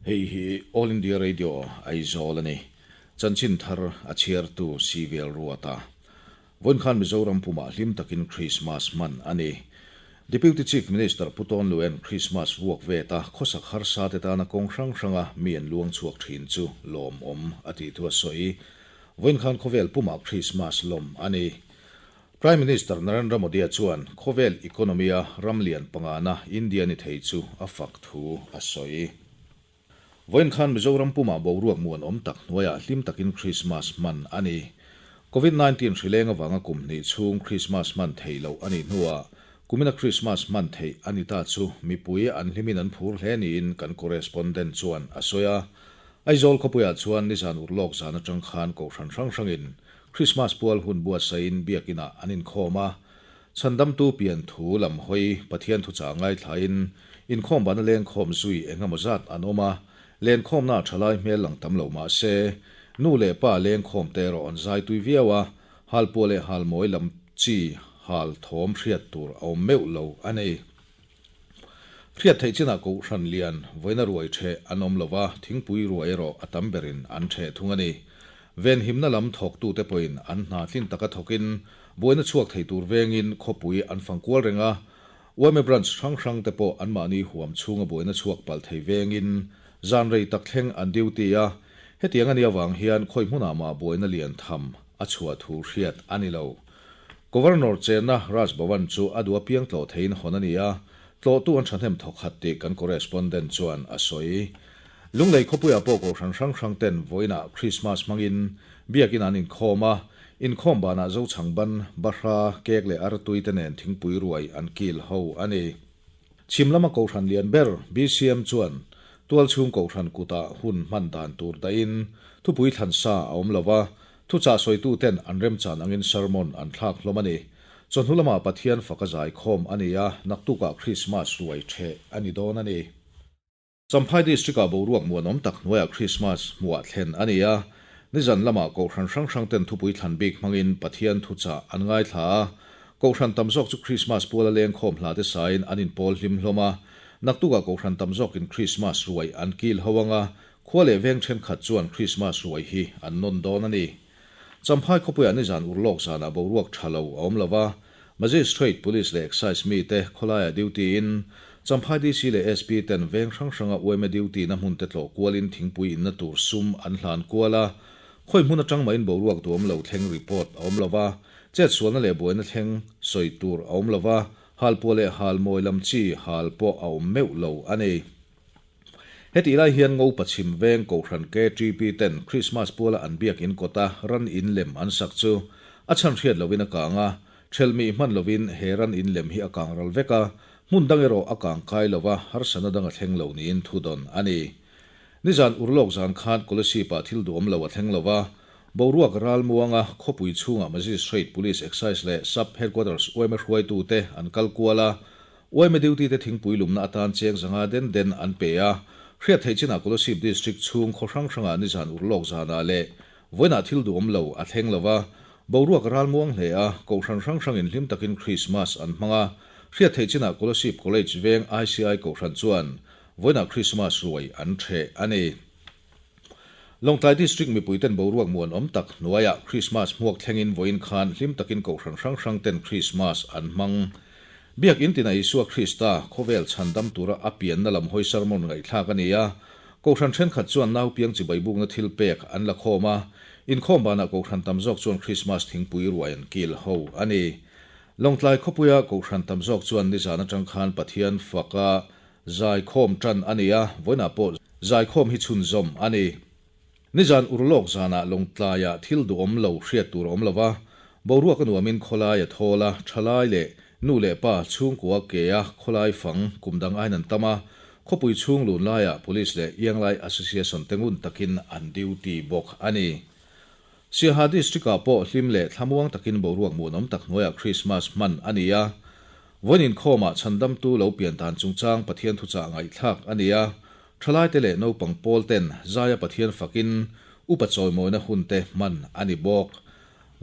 Hei hi All India Radio Aizawl a ni. Chanchin thar a chhiartu Civil Ruata. Vawiin khan Mizoram pumah hlim takin Krismas hman a ni. Deputy Chief Minister Pu Tawn Luen Krismas vuak vet a khawsak harsa te tana kawng hrang hranga mi an luang chhuak thin chu lawmawm a tih thu a sawi. Vawiin khan khawvel pumah Krismas lawm a ni. Prime Minister Narendra Modi-a chuan khawvel economy-a ram lian pangana India ni thei chu a fak thu a sawi. Vawiin khan Mizoram pumah boruak muanawm tak hnuaiah hlim takin Krismas hman a ni. Covid 19 hrileng avanga kum hnih chhung Krismas hman theih loh a nih hnuah kumina Krismas hman theih a ni ta chu mipui an hlimin an phur hle niin kan correspondent chuan a sawi a. Aizawl khawpuiah chuan nizan urlawk zan atang khan kohhran hrang hrangin Krismas pual hun buatsaihin biakinah an inkhawm a. Chhandamtu pian thu lam hawi Pathian thuchah ngaithlain inkhawm bana lengkhawm zui eng emaw zat an awm a, lenkhawmna thalai hmel lang tam lo mah se, nu leh pa lengkhawm te erawh an zai tui viau a, halpuah leh halmawi lam chi hal thawm hriat tur a awm meuh lo a ni. Hriat theih chinah Kohhran lian vawiina ruai ṭheh an awm lo va, thingpui ruai erawh a tam berin an ṭheh thung a ni. Venhimna lam thawktute pawhin an hna tlin taka thawkin buaina chhuak thei tur vengin khawpui an fang kual reng a, yma branch hrang hrangte pawh anmahni huam chhunga buaina chhuak palh thei vengin zan rei tak thleng an duty a, hetiang a nih avang hian khawi hmunah mah buaina lian tham a chhuah thu hriat a ni lo. Governor chenna Raj Bhavan chu a duh apiang tlawh theiin hawn a ni a, tlawhtu an thahnem thawk khat tih kan correspondent chuan a sawi. Lunglei khawpuiah pawh kohhran hrang hrang ten vawiinah Krismas hmangin biakin an inkhawm a, inkhawm banah Zochhang ban, Bahra, kek leh artui te nen thingpui ruai an kil ho a ni. Chhim lama kohhran lian ber BCM chuan tualchhung kohhran kutah hun hman dan tur dahin thupui thlan sa a awm lo va, Thuchah sawituten an remchan angin sermon an thlak hlawm a ni. Chawhnu lamah Pathian fak a zaikhawm a ni a, naktukah Krismas ruai ṭheh a ni dawn a ni. Champhai District-ah boruak muanawm tak hnuaiah Krismas hmuah thlen a ni a, nizan lamah Kohhran hrang hrangten thupui thlan bik hmangin Pathian thuchah an ngaithla a, Kohhran tam zawk chu Krismas puala lengkhawm hlate sain an inpawl hlim hlawm a, naktukah Kohhran tam zawkin Krismas ruai an kil ho ang a, Khua leh veng thenkhat chuan Krismas ruai hi an nawn dawn a ni. Champhai khawpuiah nizan urlawk zanah boruak tha lo a awm lo va, Magistrate, Police leh Excise mite khawlaiah duty in, Champhai DC leh SP ten veng hrang hranga yma duty na hmun te tlawh kualin thingpui inna tur sum an hlan kual a, khawi hmun atang mahin boruak duam lo thleng report a awm lo va, chetsualna leh buaina thleng sawi tur a awm lo va, halpuah leh halmawi lam chi hal pawh a awm meuh lo a ni. Hetih lai hian Ngopa chhim veng Kohhran KTP ten Krismas puala an biakin kawta ran in lem an sak chu a chhan hriat lohin a kang a, ṭhelhmih hman lovin he ran in lem hi a kang ral vek a, hmun dang erawh a kang kai lo va, harsatna dang a thleng lo niin thudawn a ni. Nizan urlawk zan khan Kolasib-ah thil duhawm lo a thleng lo va, boruak ral muanga khawpui chhungah Magistrate, Police, Excise leh Sub Headquarters yma hruaitute an kal kual a, Yma duty te thingpui lumna atan cheng zanga den den an pe a, hriat theih chinah Kolasib District chhung khaw hrang hrangah nizan urlawk zanah leh vawiinah thil duhawm lo a thleng lo va, boruak a ral muang hle a, kohhran hrang hrangin hlim takin Krismas an hmang a, hriat theih chinah Kolasib College veng ICI kohhran chuan vawiinah Krismas ruai an ṭheh a ni. Lawngtlai District mipuiten boruak muanawm tak hnuaiah Krismas hmuak thlengin vawiin khan hlim takin kohhran hrang hrang ten Krismas an hmang. Biakin tina Isua Krista khawvel chhandam tura a pianna lam hawi sermon ngaihthlak a ni a, kohhran thenkhat chuan naupiang chibai bukna thil pek an la khawm a, inkhawm banah kohhran tam zawk chuan Krismas thingpui ruai an kil ho a ni. Lawngtlai khawpuia kohhran tam zawk chuan nizan atang khan Pathian faka Zaikhawm tan a ni a, vawiinah pawh zaikhawm hi chhunzawm a ni. Nizan urlawk zanah Lawngtlaiah thil duhawm lo hriat tur a awm lo va, boruak a nuamin khawlai a thawl a, thalai leh nu leh pa chhungkua ke a khawlai fang kum dang aiin an tam a, khawpui chhung lun laiah Police leh Ianglai Association te ngun takin an duty bawk a ni. Siaha District-ah pawh hlim leh thlamuang takin boruak muanawm tak hnuaiah Krismas hman a ni a. Vawiin inkhawmah chhandamtu lo pian dan chungchang Pathian thuchah ngaihthlak a ni a. Thalaite leh naupang pawl ten Zaia Pathian fakin upa chawimawina hunte hman a ni bawk.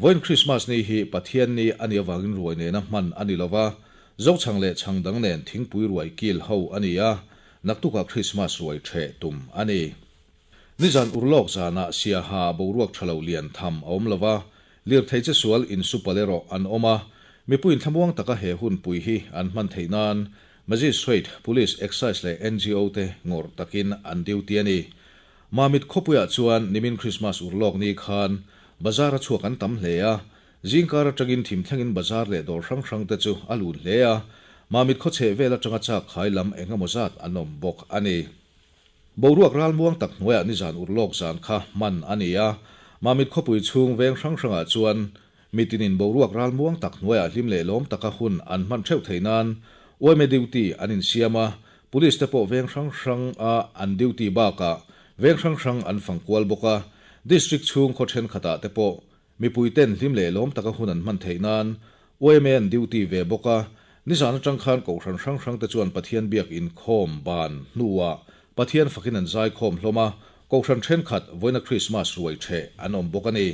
Vawiin Krismas ni hi Pathian ni a nih avangin ruai nena hman a ni lova, Zochhang leh chhang dang nen thingpui ruai kil ho a ni a. Naktukah Krismas ruai ṭheh tum a ni. Nizan urlawk zanah Siaha boruak ṭha lo lian tham a awm lo va, lirthei che sual insupal erawh an awm a, mipuiin thlamuang taka he hunpui hi an hman theih nan Magistrate, Police, Excise leh ngo te ngawrh takin an duty a ni. Mamit khawpuiah chuan nimin Krismas urlawk ni khan bazar a chhuak an tam hle a, Zingkar atangin thim thlengin bazar leh dawr hrang hrang te chu a lun hle a, Mamit khaw chheh vel atanga chak khai lam eng emaw zat an awm bawk a ni. Boruak ralmuang tak hnuaiah nizan urlawk zan kha hman a ni a, Mamit khawpui chhung veng hrang hrangah chuan mitinin boruak ralmuang tak hnuaiah hlim leh lawm taka hun an hman theuh theih nan yma duty an insiam a, Police te pawh veng hrang hrang a an duty bakah veng hrang hrang an fang kual bawk a, District chhung khaw thenkhatah te pawh Mipui ten hlim leh lawm taka hun an hman theih nan yma an duty ve bawk a, nizan atang khan kohhran hrang hrang te chuan Pathian biak inkhawm ban hnuah Pathian fakin an zaikhawm hlawm a, kohhran thenkhat vawiina Krismas ruai theh an awm bawk a ni.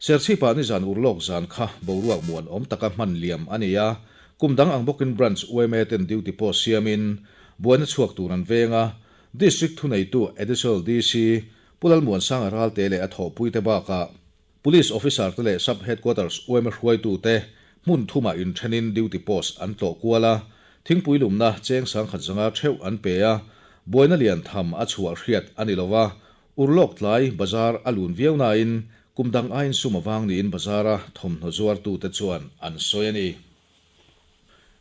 Serchhipah nizan urlawk zan kha boruak muan awm taka hman liam a ni a, kum dang ang bawkin Branch yma ten duty post siamin buaina chhuak tur an veng a, District thuneitu Additional DC Pu Lalmuansanga Ralte leh a thawhpuite bakah Police Officer te leh Sub Headquarters yma hruaitute hmun thumah inthenin duty post an tlawh kual a, thingpui lumna cheng 10,500 theuh an pe a, buaina lian tham a chhuah hriat a ni lo va, urlawk tlai bazar a lun viau nain kum dang aiin sum avang niin bazara thawmhnaw zuartute chuan an sawi a ni.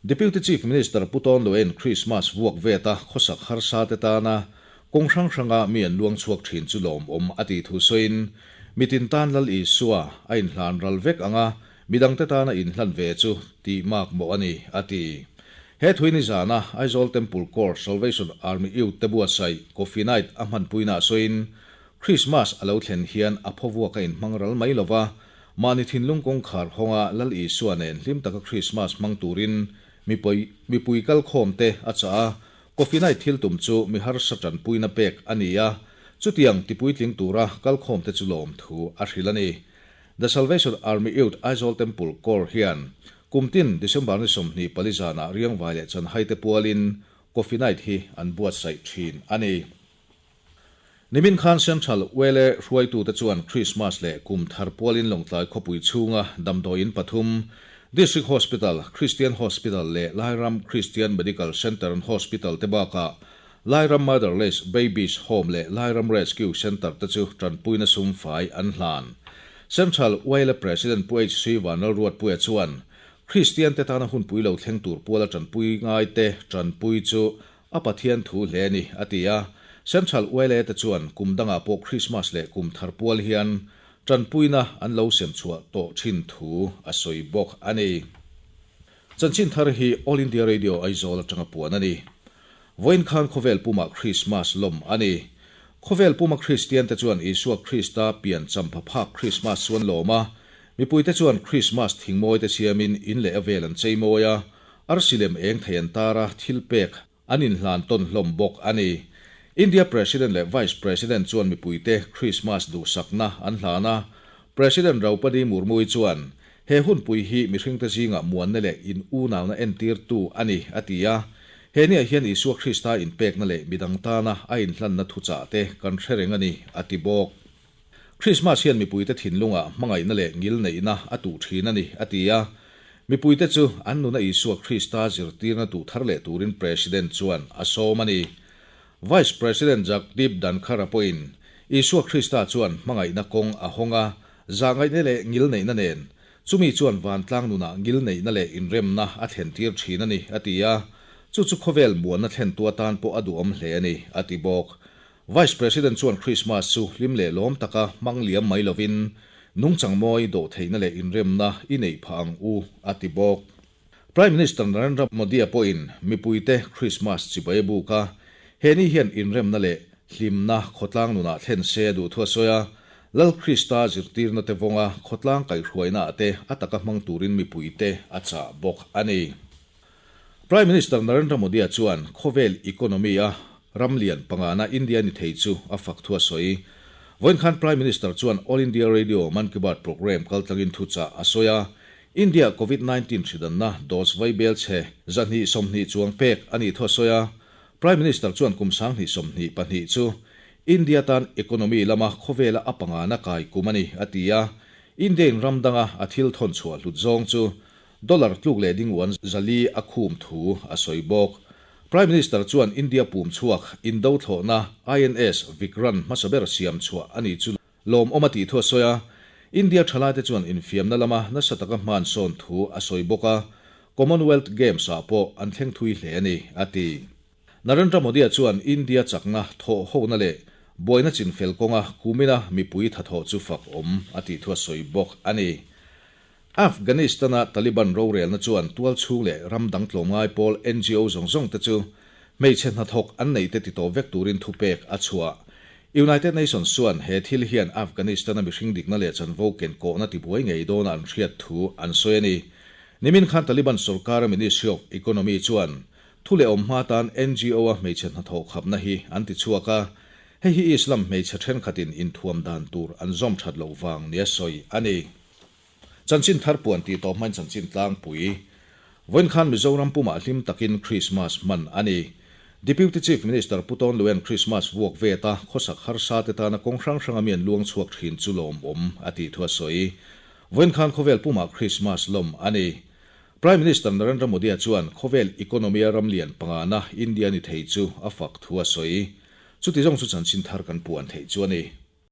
Deputy Chief Minister Pu Tawn Luen Krismas vuak veta khawsak harsa te tana kawng hrang hranga mi an luang chhuak thin chu lawmawm a tih thu sawiin, mitin tan Lal Isua a inhlan ral vek anga midangte tana inhlan ve chu tih mak mawh a ni, a ti. He thui nizana Aizawl Temple Corps Salvation Army Youth te buatsaih Coffee Night a hmanpuinaah sawiin, Krismas a lo thlen hian a phawvuak a inhmang ral mai lova, Mahni thinlung kawngkhar hawnga Lal Isua nen hlim taka Krismas hmang turin mipui kalkhawmte a chah a, Coffee Night thil tum chu mi harsa tanpuina pek a ni a, chutiang tipuitling tura kalkhawmte chu lawmthu a hrilh a ni. The Salvation Army Youth Aizawl Temple Corps hian kum tin December ni 24 zanah Riangvai leh Chanhaite pualin Coffee Night hi an buatsaih thin a ni. Nimin khan Central Wele hruaitute chuan Krismas leh kum thar pualin Lawngtlai khawpui chhunga damdawiin pathum, District Hospital, Christian Hospital leh Lairam Christian Medical Centre and Hospital te bakah Lairam Motherless Babies Home leh Lairam Rescue Centre te chu tanpuina sum fai an hlan. Central Wele President Pu HC Vanlalruatpuia chuan Kristian te tana hunpui lo thleng tur puala tanpui ngaite tanpui chu A Pathian thu hle a ni, a ti a. Central YLA te chuan kum dangah pawh Krismas leh kum thar pual hian tanpuina an lo sem chhuah tawh thin thu a sawi bawk a ni. Chanchin thar hi All India Radio Aizawl atanga puan a ni. Vawiin khan khawvel pumah Krismas lawm a ni. Khawvel puma Kristian te chuan Isua Krista pian champha phak Krismas chu an lawm a. Mipuite chuan Krismas thingmawi te siamin in leh a vel an cheimawi a, Arsi lem eng thei an tar a, thil pek an inhlan tawn hlawm bawk a ni. India President leh Vice President chuan mipuite Krismas duhsakna an hlan a, President Draupadi Murmu-i chuan, He hunpui hi mihringte zingah muanna leh in unauna entirtu a ni, a ti a. He niah hian Isua Krista inpekna leh midang tana a inhlanna thuchah te kan hre reng a ni, a ti bawk. Krismas hian mipuite thinlungah hmangaihna leh ngilneihna a tuh thin a ni, a ti a. Mipuite chu an nuna Isua Krista zirtirna tuh thar leh turin President chuan a sawm a ni. Vice President Jagdeep Dhankhar-a pawhin Isua Krista chuan hmangaihna kawng a hawng a, zahngaihna leh ngilneihna nen, chumi chuan vantlang nunah ngilneihna leh inremna a thlentir thin a ni, a ti a. Chu chu khawvel muanna thlentu atan pawh a duhawm hle a ni, a ti bawk. Vice President chuan Krismas chu hlim leh lawm taka hmang liam mai lovin nungchang mawi dawhtheihna leh inremna i neih phah ang u, a ti bawk. Prime Minister Narendra Modi-a pawhin mipuite Krismas chibai a buk a, he ni hian inremna leh hlimna khawtlang nunah thlen se a duh thu a sawi a, Lal Krista zirtirna te vawnga khawtlang kaihhruainaah te a taka hmang turin mipuite a chah bawk a ni. Prime Minister Narendra Modi-a chuan khawvel economy-a ram lian pangana India ni thei chu a fak thu a sawi. Vawiin khan Prime Minister chuan All India Radio Mann Ki Baat programme kaltlangin thuchah a sawi a, India Covid 19 hridanna dose vai bel chhe 220 chuang pek a nih thu a sawi a. Prime Minister chuan kum 2022 chu India tan economy lama khawvela a pangana kai kum a ni, a ti a. India in ram danga a thil thawn chhuah hlut zawng chu dollar tluk leh ding uan 400 a khum thu a sawi bawk. Prime Minister chuan India pum chhuak indo thlawhna INS Vikrant hmasa ber siam chhuah a ni chu lawmawm a tih thu a sawi a. India thalaite chuan infiamna lama nasa taka hman sawn thu a sawi bawk a, Commonwealth Games ah pawh an thleng thui hle a ni, a ti. Narendra Modi-a chuan India chakna thawh hona leh buaina chinfel kawnga kumina mipui thathawh chu fak awm a tih thu a sawi bawk a ni. Afghanistan-a Taliban rorelna chuan tualchhung leh ram dang tlawmngai pawl NGO zawng zawng te chu hmeichhe hnathawk an neih te titawp vek turin thupek a chhuah. United Nations chuan he thil hian Afghanistan-a mihring dikna leh chanvo kenkawhna tibuai ngei dawna an hriat thu an sawi a ni. Nimin khan Taliban sorkara Ministry of Economy chuan thu leh awm hma tan NGO-a hmeichhe hnathawh khapna hi an ti chhuak a, hei hi Islam hmeichhe thenkhatin inthuam dan tur an zawm that loh vang nia sawi a ni. Chanchin thar puan tih tawh hmain chanchin tlangpui. Vawiin khan Mizoram pumah hlim takin Krismas hman a ni. Deputy Chief Minister Pu Tawn Luain Krismas vuak vet a, khawsak harsa te tana kawng hrang hranga mi an luang chhuak thin chu lawmawm a tih thu a sawi. Vawiin khan khawvel pumah Krismas lawm a ni. Prime Minister Narendra Modi-a chuan khawvel economy-a ram lian pangana India ni thei chu a fak thu a sawi. Chuti zawng chu chanchin thar kan puan theih chu a ni.